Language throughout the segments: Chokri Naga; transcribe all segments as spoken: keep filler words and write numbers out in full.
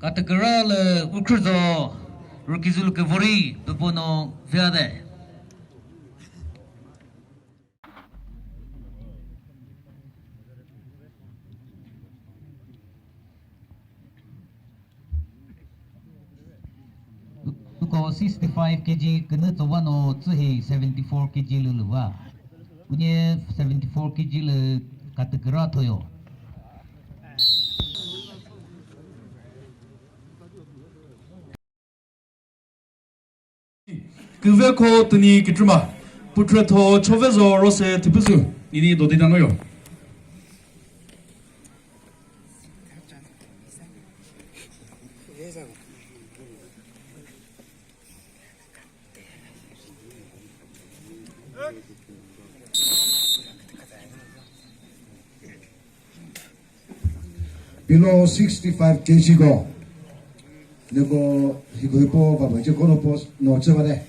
Kateküra lü Ukrüzo, Rükizülü kevori, püpono viade. Uko sixty-five K G künü tsovano tsühi seventy-four K G lü lüva. Unye seventy-four K G lü kateküra thoyo. Küveko tüni kitrüma. Putretho Chovezo Rose Thipüzü. Nini dodi danoyo. Below sixty-five K G ko. Neko hiko hipo baba je kono post no chevade.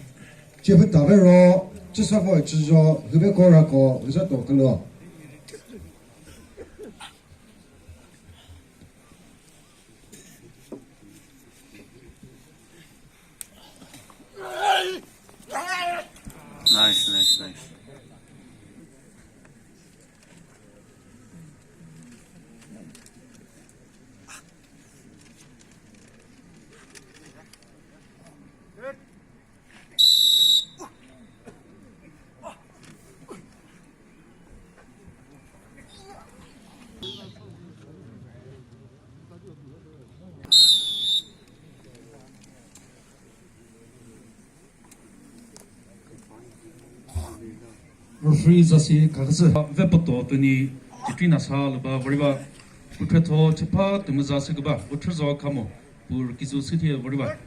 Chepütave ro, chesavo chejo, hübe kora ko, hüsa to kelo. Nice, nice, nice. Referee zasi kakasü. Vepato tüni Chitrina sa lüba voriba. Kutretho chepha tümüza sü küba. Kutrezo kamo. Pur kizu süthi voriba.